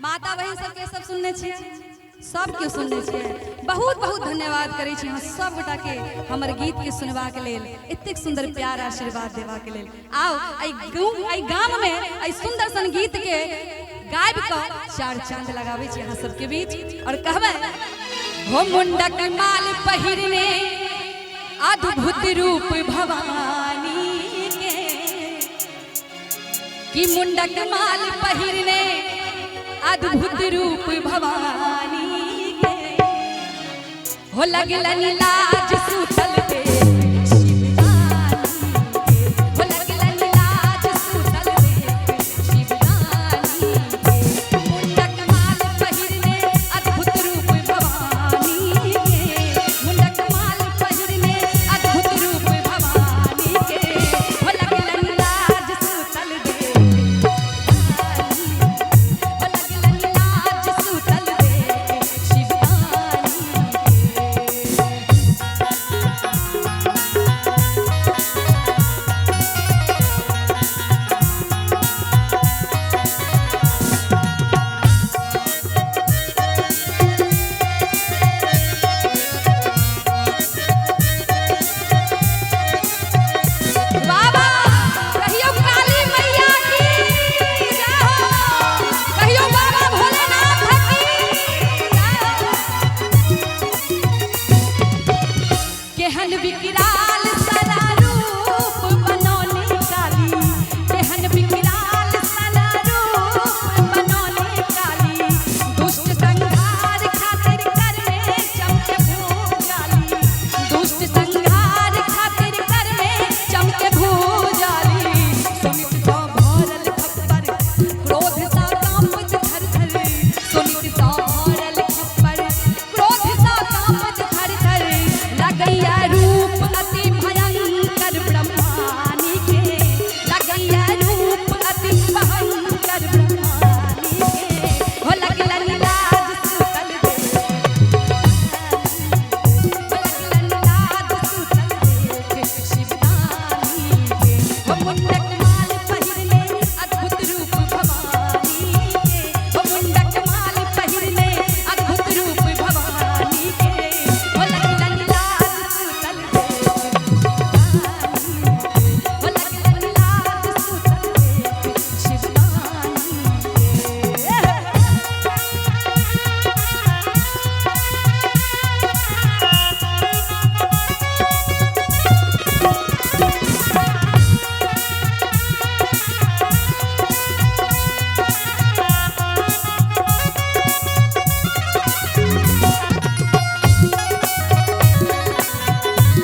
माता बहिन सबके सब सुनने छियै, सब केओ सुनने छियै। बहुत बहुत धन्यवाद करै छी अहाँ सब गोटा के हमर गीत के सुनबाक लेल, एतेक सुंदर प्यार आशीर्वाद देबाक लेल। आउ एहि गाम में एहि सुंदर सन गीत के गाबि कऽ चार चांद लगाबै छी अहाँ सबके बीच और कहबै हो मुंडक माल पहिरने अद्भुत रूप भवानी के, कि मुंडक माल पहिरने अद्भुत रूप भवानी के, हो लगलनि लाज सुतल दे शिवदानी के, हो लगलनि लाज सुतल दे शिवदानी के, मुंडक माल पहिरने अद्भुत रूप भवानी के, मुंडक माल पहिरने अद्भुत रूप भवानी के, हो लगलनि लाज सुतल दे, हो लगलनि लाज सुतल दे शिवदानी के। बाबा कहियो काली मैया की जय हो, कहियो बाबा भोलेनाथ की जय हो। केहन विकराल सारा रूप बनौले काली, केहन विकराल सारा रूप बनौले काली, दुष्ट संहार खातिर करमे चमके भूजाली, दुष्ट संहार खातिर करमे चमके भूजाली, सुनित सा भरल खप्पर क्रोध सा कांपत थर थर, सुनित सा भरल खप्पर क्रोध सा कांपत थर थर, लगैया रूप अति भयंकर ब्रह्मानी के, लगैया रूप अति भयंकर ब्रह्मानी के, हो लगलनि लाज सुतल दे, हो लगलनि लाज सुतल दे शिवदानी के, हो मुंडक माल पहिरने अद्भुत रूप भवानी के, हो मुंडक माल पहिरने अद्भुत रूप भवानी के, हो लगलनि लाज सुतल दे शिवदानी के, हो लगलनि लाज सुतल दे शिवदानी के।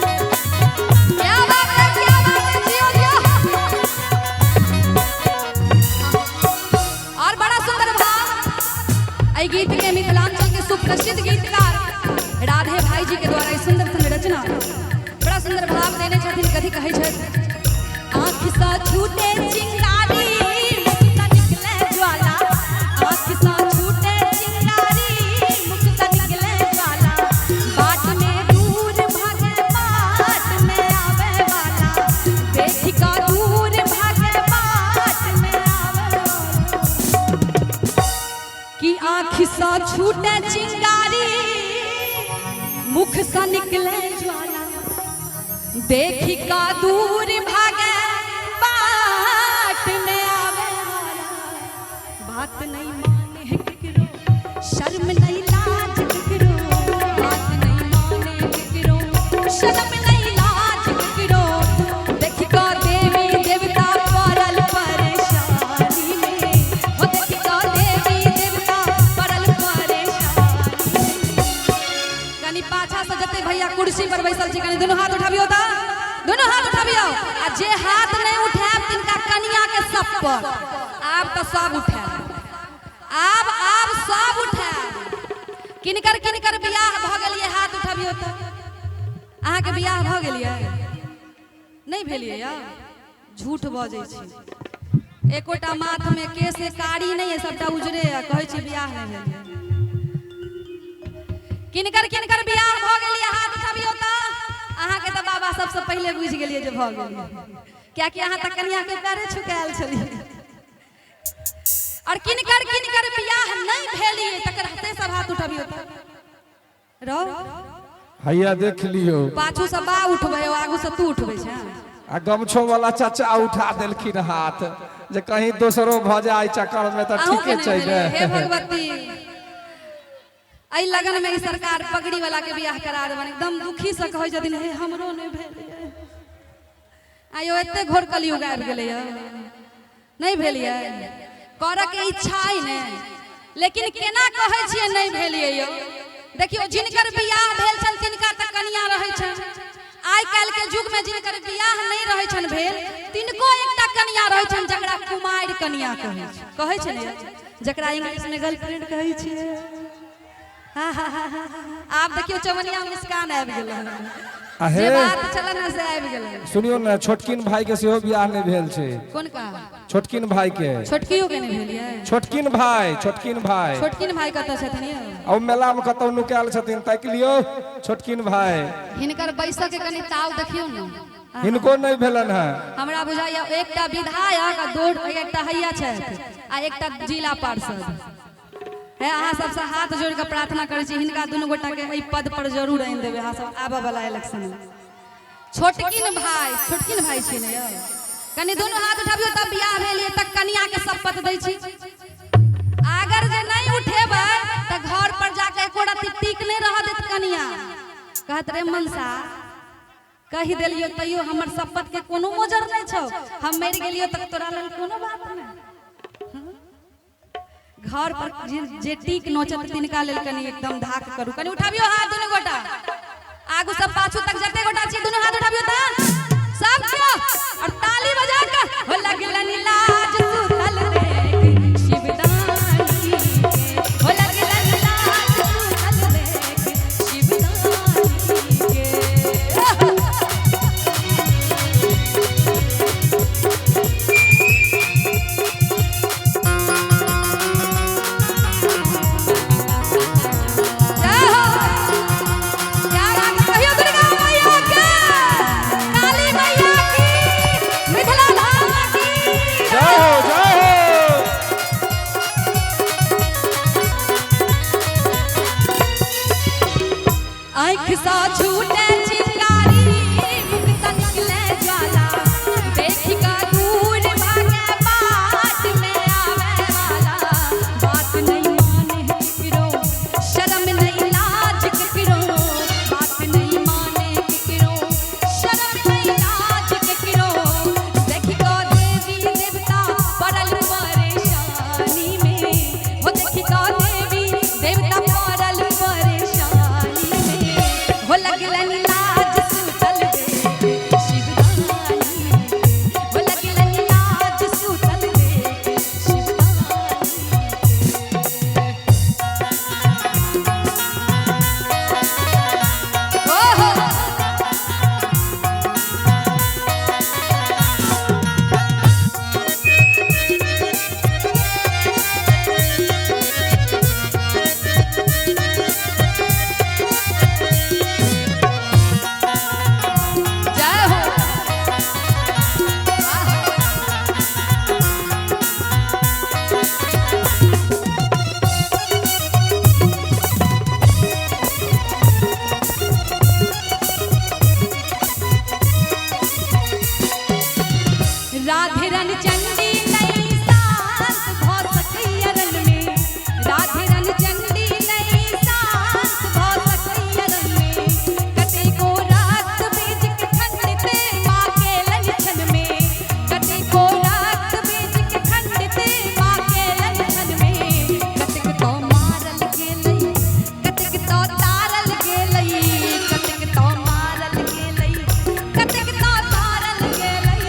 क्या बात है, क्या बात है, जियो जियो। और बड़ा सुंदर भाव एहि गीत के मिथिलांचल के सुप्रसिद्ध गीतकार राधे भाई जी के द्वारा ई सुंदर सन रचना बड़ा सुंदर भाव देने छथिन। कथी कहै छथि, आँख सँ छूटे चिंगारी मुख सँ निकले ज्वाला, आँख सँ छूटे चिंगारी मुख सँ निकले ज्वाला, बाट में दूर भागे बाट में आवे वाला, देख कऽ दूर भागे बाट में आवे वाला, कि आँख सँ छूटे चिंगारी मुख सँ निकले ज्वाला, देखि का दूर भागे बाट में आवे वाला, बात नहीं माने केकरो शर्म नहीं लाज केकरो, बात नहीं माने केकरो शर्म नहीं लाज केकरो, देख का देवी देवता पड़ल परेशानी में, हो देख का देवी देवता पड़ल परेशानी में। कनी पाछा से जते भैया कुर्सी पर बैसल छी कनी दुनू हाथ उठाबियो त, दुनू हाथ उठाबियो, आ जे हाथ नहीं उठायब तिनका कनिया के सब पर। आब त सब उठायब, आब आब सब उठायब। किनकर किनकर बियाह भ गेलियै हाथ उठाबियो त। अहाँके बियाह भ गेलियै? नहीं भेलियै या? झूठ बजै छी, एकोटा माथ में केस कारी नहीं है, सबटा उजरे है, कहै छी बियाह नहीं भेलियै। किनकर किनकर बियाह भ गेलियै हाथ उठाबियो त। अहाँके त बाबा सबसे पहिले बुझि गेलियै जे भ गेलियै, कियाकि अहाँ त कनिया के पैरे छुकायल छलियै। और किनकर किनकर बियाह नहीं नहि भेलियै तकर से सब हाथ उठबियौ तऽ रौ। हैया देख लियौ। पाछू से बा उठबै, आगू से तू उठबै छै। आ गमछो वाला चाचा उठा देलखिन हाथ जे कहीं दोसरो भऽ जाय चक्कर में तऽ अहूँ के ठीके नहि छै भेलियै। हे ने। भगवती, एहि लगन में ई सरकार पगड़ी वाला के बियाह करा देबनि। एकदम दुखी से कहै छथिन, हे हमरो नहि भेलियै। आइयो एते घोर कलयुग आबि गेलैया, नहि भेलियै। करऽ के इच्छा अइ ने, लेकिन केना कहै छियै नहि भेलियै यौ। देखियौ, जिनकर बियाह भेल छनि तिनका तऽ कनिया रहै छनि। आइ काल्हि के युग में जिनकर बियाह नहि रहै छनि भेल, तिनको एकटा कनिया रहै छनि, जकरा कुमारि कनिया कहै छै। कहै छै ने, जकरा इंग्लिश में गर्लफ्रेंड कहै छियै। हा हा हा हा। आब देखियौ, चवनिया मुस्कान आबि गेल। आ हे जे बात छलै ने से आबि गेलै। सुनियौ ने, छोटकिन भाई के सेहो बियाह नहि भेल छै। कोन का? छोटकिन भाई के। छोटकियो के नहि भेल यै? छोटकिन भाई, छोटकिन भाई। छोटकिन भाई कतऽ छथिन यौ? आ ओ मेला में कतौ नुकायल छथिन, ताकि लियौ छोटकिन भाई। हिनकर बैसऽ के कनि ताव देखियौ ने। हिनको नहि भेलन है। हमरा बुझाइया एकटा विधायक आ दो एकटा हैया छथि आ एकटा जिला पार्षद है। अहाँ सबसँ हाथ जोड़ि कऽ प्रार्थना करै छी, हिनका दुनू गोटा के एहि पद पर जरूर आनि देबै अहाँ सब आबऽ वाला इलेक्शन में। छोटकिन भाई, छोटकिन भाई छी ने यौ? कनि दुनू हाथ उठाबियौ तब बियाह भेल ये तब कनिया के शपथ दै छी। अगर जे नहि उठेबै तऽ घर पर जाके एको रत्ती टीक नहि रह देत कनिया। कहत, रे मनसा, कहि देलियो तैयो हमर शपथ के कोनो मोजर नहि छौ। हम मरि गेलियो तऽ तोरा लेल कोनो बात नहि। घर पर जे टीक नोचत तिनका लेल कनि एकदम धाक करू। कनि उठाबियो हाथ दुनू गोटा, आगू सब पाछू तक जते गोटा छी, दुनू हाथ उठाबियो तऽ सब केओ और ताली बजा के। हो लगलनि लाज सुतल देख शिवदानी के, हो लगलनि लाज सुतल देख शिवदानी के। जय हो, क्या बात है। कहियो दुर्गा मैया के, काली मैया की, मिथिला धाम की। जय हो, जय हो। आँख सा छूटे चिंगारी, मुख सा निकले ज्वाला, देख का दूर भागे बाट में आवे वाला। बात नहीं माने केकरो, शर्म नहीं लाज केकरो, बात नहीं माने केकरो, शर्म नहीं लाज केकरो। देख का देवी देवता पड़ल परेशानी में, हो देख का देवी देवता पड़ल परेशानी में, हो लगलनि लाज सुतल देख शिवदानी, हो लगलनि लाज सुतल देख शिवदानी। ओ हो। जय हो। राधे रन चंडी नहीं शांत भऽ सकैया रन में, राधे रन चंडी नहीं शांत भऽ सकैया रन में, कतेको रात बीज के खंडित माँ के ललछन में, कतेको रात बीज के खंडित माँ के ललछन में, कतेक तो मारल गेलै, कतेक तो तारल गेलै, कतेक तो मारल गेलै, कतेक तो तारल गेलै।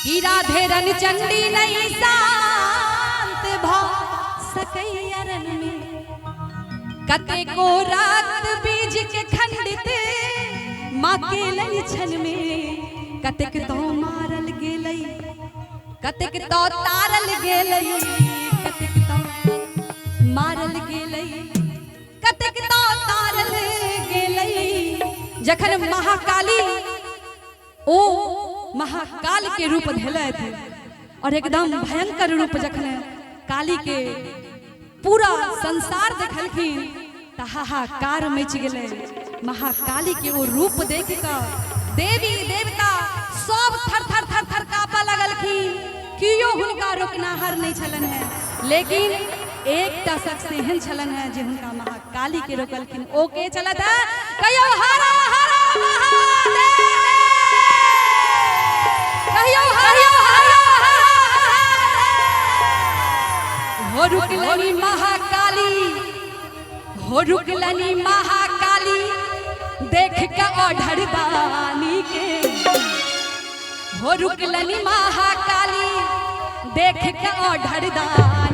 कि राधे रन चंडी नहीं शांत भ सकैया रन में, कतेको रात बीज के खंडित माँ के ललछन में, कतेक तो मारल गेलै, कतेक तो तारल गेलै, कतेक तो मारल गेलै, कतेक तो तारल गेलै। जखन महाकाली ओ महाकाल के रूप धेलथि और एकदम भयंकर रूप जखन काली के पूरा संसार देखलखिन तऽ हाहाकार मचि गेलै। महाकाली के ओ रूप देख कऽ देवी देवता सब थर थर थर थर काँपऽ लगलखिन। कियो हुनका रोकनाहार नहि छलनि हेँ, लेकिन एकटा शख्स एहन छलनि हेँ जे हुनका महाकाली के रोकलखिन। ओ के छलथि हेँ? कहियो हर हर महादेव, कहियो हर हर। हो रुकलनि महाकाली, हो रुकलनि महाकाली देख के ऑर्डर दानी के। हो रुकलनि महाकाली देख के ऑर्डर दानी।